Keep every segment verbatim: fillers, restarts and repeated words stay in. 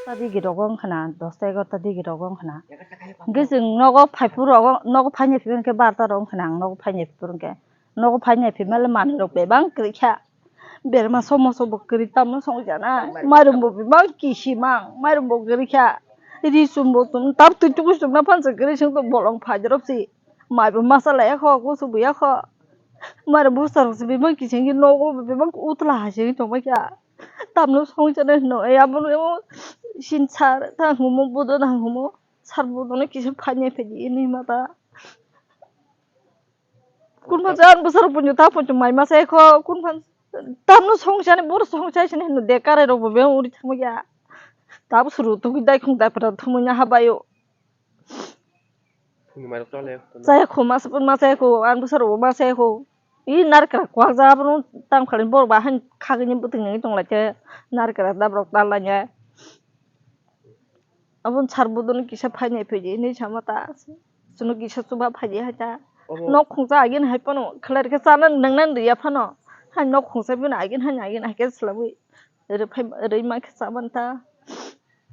Ta digi rogo wngkha na, dosta egarota digi rogo wngkha na. Hwnkhe chwng nogo phai phuru rogo, nogo phaini phuru hwnkhe barota rogo wngkha na, ang nogo phaini phuru hwnkhe. Nogo phaini phimale manwi rok bebak kwrwi kha. Berma somoso bo kwrwi, tamno songwi jana. Mairum bo bebak kisi mang, mairum bo kwrwi kha. Ri chum bo chum, tab twi tuku chumna phan se kwrwi, chwng to bolong phaijrop si. Mai bo masa laiya kho, kusu buya kho. Mairum bo bwsa rok se bebak kisi wngwi nogo bebak utla hai se wngwi tongbai kha. Tamno songwi jana hino, abono sinsar tang humo, bodo tang humo, sar bodono kisa phaini phaidi hinwi ma ta. Kun phan jan bwsarok punju ta punju mai ma sai kho, kun phan tamno songchani, boro songchai sini hino de karai rok bo beng uri thangma ya. Tabuk suru tugui dai khung dai pura thumui na habayo. Phungni mai rok chole. Chaya kho, mas, ma chaya kho, ang bwsarok bo ma chaya kho. I narikra kwak ja abono tang phali borok ba han khagini bwtwng nangwi tong lai khe narikra dabrok tal lai ya. Aboni sar bodono kisa phainai phaidi hinwi sama ta. Chwngno kisa chuba phaidi hai ta. Obo. Nok khungsa agin hai phano khlai rikhe chana nangna nriya phano. Hai nok khungsa bini agin hai agin hai khe swlamwi rwphai rwi mankhe chamani ta.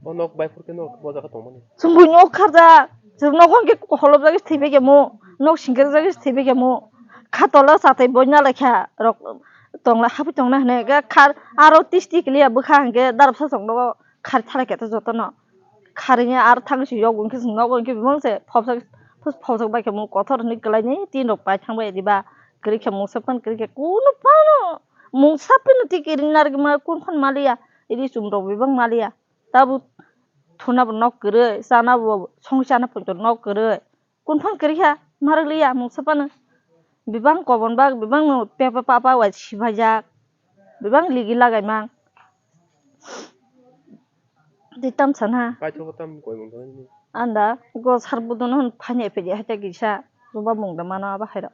O nok bai phurkhe nok bo jaga tongmani. Chwng bui nok kharjak. Chwng nok hwnkhe holopjagwi thwibai khe mo. Nok singkhe jagwi thwibai khe mo. Kha tola chatai boina lai kha rok tongla habwi tongna hwnwi khe khar aro tisti kliya bwkha hwnkhe darabsa chwng nogo. Khari thalai khe ta jotono. Kharini ar thang si yokbo hwnkhe chwng nogo hwnkhe bebak se phobjak, phobjak bai khe mung kothor hwnwi kwlaini tin rok pai thang bai riba. Kwrwi khe mungsa phano kwrwi khe kunu phano mungsa phano tei kwrwi narwkma kun phano maliya. Iri chum rok bebak maliya. Tabuk thuna bo nok kwrwi, chana bo song chana poito nok kwrwi. Kun phang kwrwi kha, narwk liya mungsa phano. Bebak kobon bak, bebak no pepa papa wai sibaijak. Bebak ligi lagai mang. Tei tam sana. Paithago tam koi mung thangni. Anda, go sar budono hwn phaini phaidi hai ta kisa. Chuba mung da mano abo hai rok.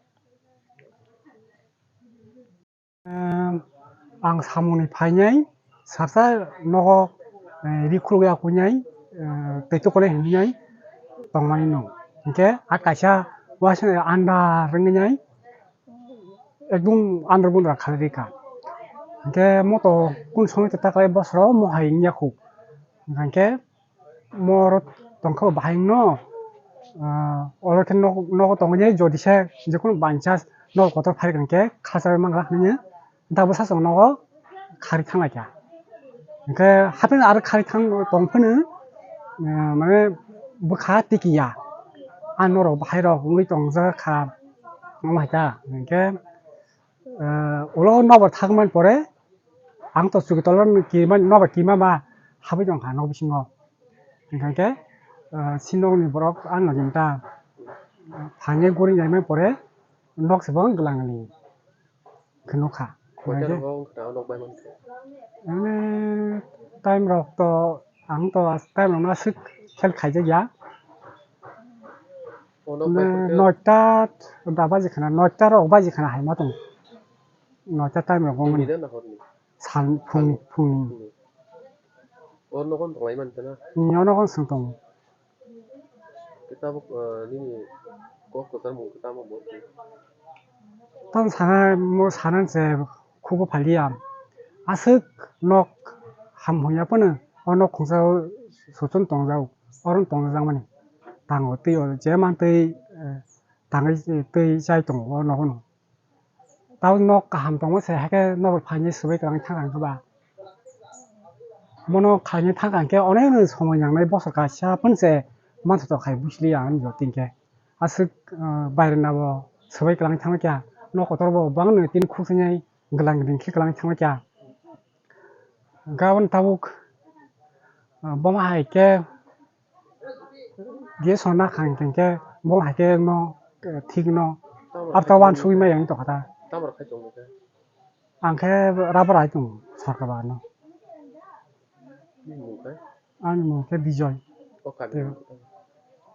Ehm, ang samungni phainai, sarsa nogo, eh, ri khulugwi akuinai, eh, tei tukunai hinwi nai tongmani no. Hinkhe a kaisa uaisa andar wngwi nai, ekdum andar bundra khalai rikha. Hwnkhe moto kunu somoi ta taklai bosoro mohai wngya khu. Hwnkhe mo oro tongkha bo bahai wngno, ah, oro khe nok, nogo tongwi jodi se jekunu bancha nok kotor phai rwkha hwnkhe khalsa bai mangla hwnwi tabuk sachwng nogo khari thanglaikha. Hwnkhe hapeno aro khari thang tong phano, ah, mane bwkha tikiya. Ang norok bahairok wngwi tongjak kha, omo hai ta. Hwnkhe, ah, ulo nobar thangmani pore, ang to chuki tolo kirima, nobar kirima ma habwi tongkha nok bisingo. Hwnkhe, ah, sinokni borok ang logimta phainai guri naimani pore nok se bo glanglini khe nukha. Koita rogo wngkha o nok bai mankhe? Ani time rok to, ang to as time rok no aswk khel khaijak ya. O nok bai mankhe? Noita da baji khana, noita rok baji khana hai ma tong. Noita time rok wngmani. Phungni na, na horni? Sal phung, phungni. Phungni. O nogo tong lai man tana? Ni o nogo swng tongo. Khe tabuk, ah, nini kok kwchar mung khe tamo bo? Tamo sana, mo sana se khubo phaliya. Aswk nok ham hwnya phano o nok khungsa o sochon tongjao, oro tongjakmani. Tango twi o je mantwi, eh, tangwi twi chai tongo o nogono. Tamo nok kaham tongma se, hakhe nok phainai swbai kwlangwi thangkha hwnkhe ba. Bono khainai thangkha hwnkhe onek somoi nangnai, bosor kaisa phano se manthotok khai buisili ang ani jotting khe. Aswk, ah, bairena bo swbai kwlangwi thangkha, nok kotor bo bangno tini khuksainai glang gling khe kwlangwi thangkha. Gabon tabuk, ah, bomo hai khe G S O na kha hwnkhe bo hai khe no, eh, thik no. Tamar after khai one tongmani sugwi khe? Mai ang tokha ta. Tamar khai tongmani khe? Ang khe rubber hai tongo sarka bagano. Nini mung khe? Ani mung khe Bijoy. O kami tei mung khe tamo?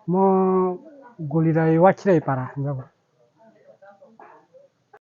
Mo Gulirai Wakhirai para hinjago.